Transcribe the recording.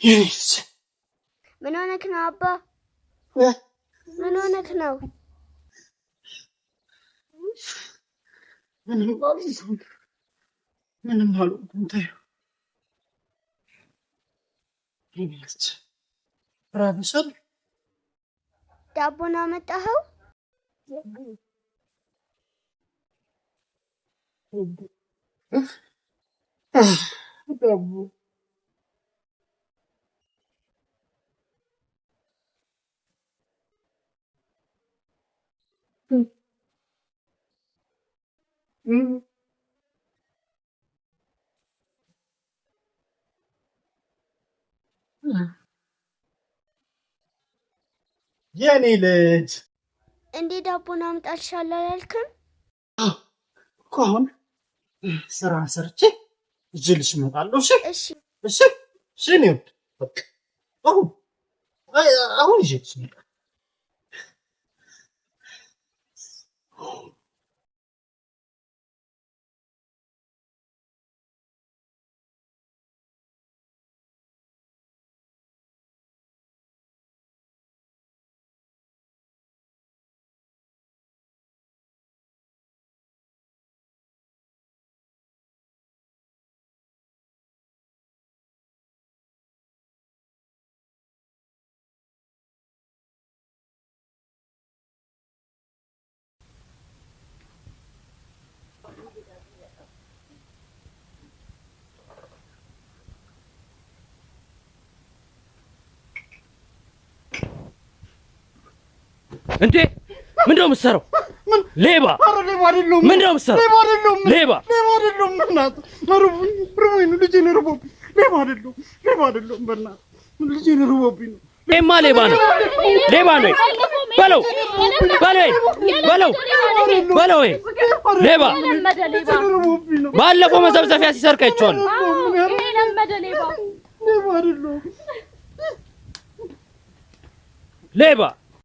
የኔ ልጅ። ምን ሆነክ ነው አባ? ምን ሆነክ ነው? ምንም አልሆንኩም። ምንም አልሆንኩም። ተይው የኔ ልጅ፣ ራብሻል? ዳቦን አመጣኸው? ዳቦ። የኔ ልጅ። እንዴ ዳቦን አምጣልሻለሁ አላልክም? እኮ አሁን ስራ ሰርቼ ይዤልሽ እመጣለሁ። እሺ? እሺ። እሺ እሺ። እኔ ውድ፣ በቃ አሁን አሁን ይዤልሽ እመጣለሁ። እንዴ፣ ምንድን ነው የምትሰራው? ሌባ! ኧረ ሌባ አይደለሁም። ምንድን ነው የምትሰራው? ሌባ አይደለሁም። ሌባ! ሌባ አይደለሁም። በእናትህ ርቦኝ ርቦኝ ነው፣ ልጄን ርቦብኝ። ሌባ አይደለሁም። ሌባ አይደለሁም። በእናትህ ልጄን ርቦብኝ ነው። ይሄማ ሌባ ነው። ሌባ ነው። በለው በለው በለው በለው። ሌባ! ልጄን ርቦብኝ ነው። ባለፈው መዘብዘፊያ ሲሰርቅ አይቼዋለሁ። ሌባ አይደለሁም። ሌባ!